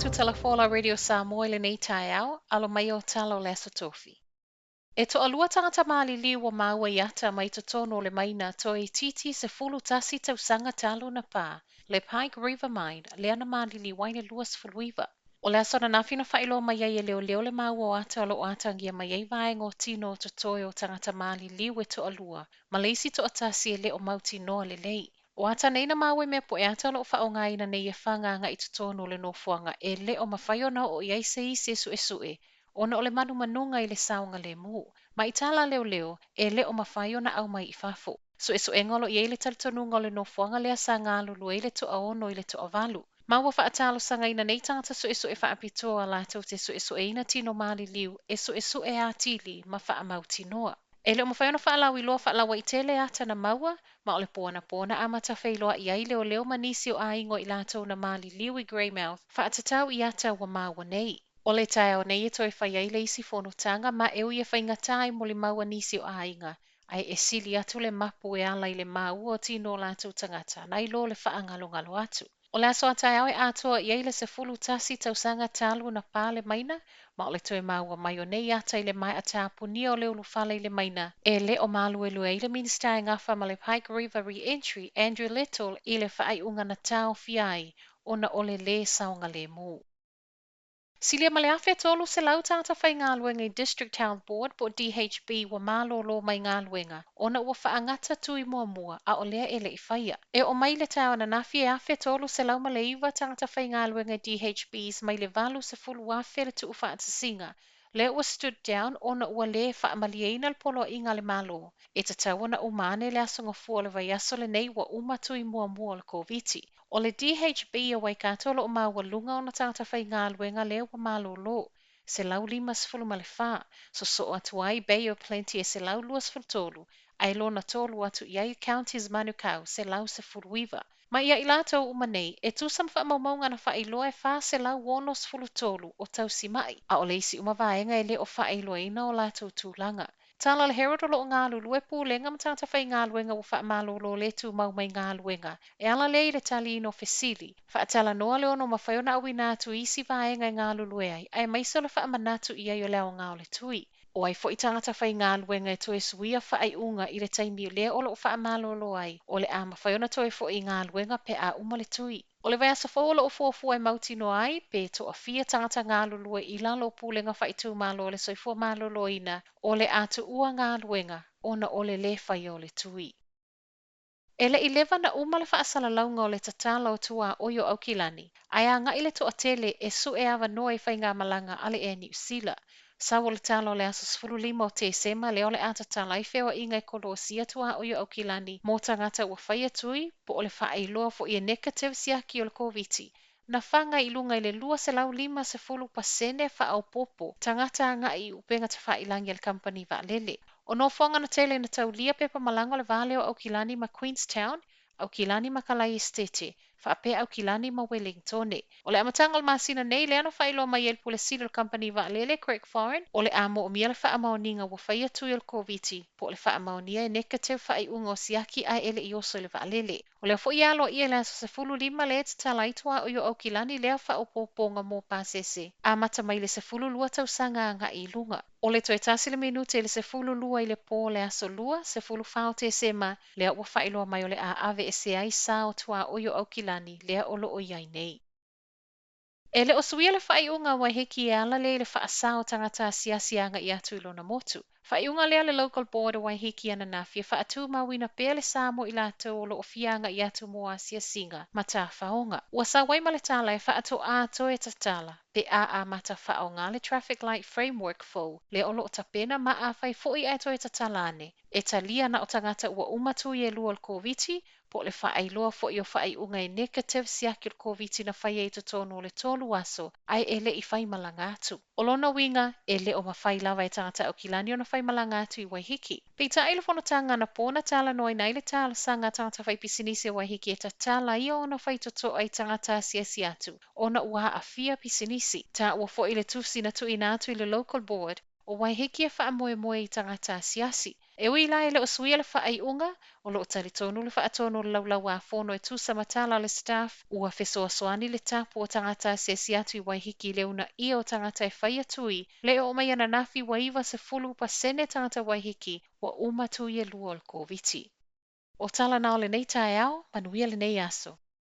atu Tala Fola Radio Samoa i lenei taeao, alo mai o tala o le Aso Tofi. E toalua tagata maliliu ua maua i ata mai totonu o le maina toeitiiti 11 tausaga talu ona pa, le Pike River Mine, lea na maliliu ai le 29. O le aso ananafi na faailoa mai ai e leoleo le maua o ata o lo o atagia mai ai vaega o tino o totoe o tagata maliliu e toalua, ma le isi toatasi e le o mautinoa lelei. O ata nei na maua i mea poe ata o lo o faaaogaina nei e faga agai i totonu o le nofoaga e le o mafai ona oo i ai se isi e suesue, ona o le manumanuga i le saogalemu. Ma i tala a leoleo, e le o mafai ona aumai i fafo. Suesuega o lo o i ai le talitonuga o le nofoaga lea sa galulue ai le toaono i le toavalu. Ma ua faatalosagaina nei tagata suesue faapitoa latou te suesueina tino maliliu e suesue atili ma faamautinoa. E le o mafai ona faalauiloa faalauaitele ata na maua, ma o le po anapo na amata feiloai ai leoleo ma nisi o aiga o i latou na maliliu i Greymouth faatatau i ata ua maua nei. O le taeao nei e toe fai ai le isi fonotaga ma e ui e faigata i molimau a nisi o aiga, ae e sili atu le mapu e ala i le maua o tino o latou tagata nai lo le faagalogalo atu. O le aso a taeao e atoa i ai le 11 tausaga talu ona pa le maina, ma o le toe maua mai o nei ata i le maea tapunia o le ulufale i le maina, e le o maluelue ai le Minisita e gafa ma le Pike River Re-entry, Andrew Little, i le faaiuga na taofia ai ona o le lē saogalemu. Silia ma le 1300 tagata faigaluega i District Health Board po o DHB ua malōlō mai galuega ona ua faagata tui muamua a o lea e le i faia. E oo mai le taeao ananafi e 1309 tagata faigaluega i DHBs mai le 80,000 le tuufaatasiga lea ua stood down ona ua lē faamalieina le poloaiga a le Malo e tatau ona uma ane le aso Gafua o le vaiaso lenei ua uma tui muamua o le Koviti. O le DHB o Waikato o lo o maualuga ona tagata faigaluega lea ua malōlō, 154, sosoo atu ai Bay of Plenty e 123, ae lona tolu atu i ai Counties Manukau 119. Ma ia i latou uma nei, e tusa ma faamaumauga na faailoa e 463 o tausimai, a o le isi uma vaega e le o faailoaina o latou tulaga. Tala a le Herald o lo o galulue pulega ma tagata faigaluega ua faamalōlō le tumau mai galuega e ala lea i le taliina o fesili, faatalanoa le ono mafai ona auina atu i isi vaega e galulue ai, aemaise o le faamanatu i ai o le aoga o le tui. O ai foi tagata faigaluega e toe suia faaiuga i le taimi lea o lo o faamalōlō ai, o le a mafai ona toe foi i galuega pe a uma le tui. O le vaiaso fou o lo o fuafua e mautinoa ai pe toafia tagata galulue i lalo o pulega faaitumalo o le soifua maloloina o le a tuua galuega ona o le lē faia o le tui. E le i leva ona uma le faasalalauga o le tatala o tuaoi o Aukilani, ae agai le toatele e sue avanoa i faigamalaga a le Air Niu Sila. Sau o le tala o le aso 15 o Tesema lea o le a tatala ai feoaiga e kolosia tuaoi o Aukilani mo tagata ua faia tui po o le faailoa foi e negative siaki o le Koviti, na faga i luga i le 250% faaopoopo tagata agai i upega tafailagi a le kamupani vaalele. O nofoaga na tele na taulia pepa malaga o le va lea o Aukilani ma Queenstown, Aukilani ma Kalai Esitete, faapea Aukilani ma Welingtone. O le amataga o le masina nei lea na faailoa mai ai le Pule Sili o le Kamupani Vaalele Craig Foran, o le a moomia le faamaoniga ua faia tui o le Koviti, po o le faamaonia e negative faaiuga o siaki ae e le i oso i le vaalele. O lea foi e aloaia i le aso 15 lea e tatala ai tuaoi o Aukilani lea faaopoopoga mo pasese, amata mai le 12 tausaga agai i luga. O le toe tasi le minute i le 12 i le po o le aso Lua, 14 o Tesema, lea ua faailoa mai o le a aveesea ai sa o tuaoi o Aukilani lea o lo o i ai nei. E le o suia le faaiuga a Waiheke e ala lea i le faasa o tagata asiasi agai atu i lona motu. Faaiuga lea a le Local Board o Waiheke ananafi e faatumauina pea le sa mo i latou o lo o fia agai atu mo asiasiga ma tafaoga. Ua sau ai ma le tala e faatoā toe tatala pe a amata faaaoga le Traffic Light Framework fou lea o lo o tapena ma afai foi ae toe tatala ane, e talia na o tagata ua uma tui e lua o le Koviti po o le faailoa foi o faaiuga e negative siaki o le Koviti na faia i totonu o le tolu aso ae e le i faimalaga atu. O lona uiga, e le o mafai lava e tagata Aukilani ona faimalaga atu i Waiheke. Peitai i le fonotaga anapo na talanoaina ai le talosaga a tagata faipisinisi o Waiheke e tatala ia ona faitotoa i tagata asiasi atu ona ua aafia pisinisi. Taua foi le tusi na tuuina atu i le Local Board. o Waiheke e faamoemoe i tagata asiasi. E ui la e le o suia le faaiuga, o lo o talitonu le faatonu o le Laulau-a-Fono e tusa ma tala a le Staff, ua fesoasoani le tapu o tagata asiasi atu i Waiheke i le uunaia o tagata e faia tui. Le oo mai ananafi ua 90% tagata Waiheke ua uma tui e lua o le Koviti. O tala na o lenei taeao, manuia lenei aso.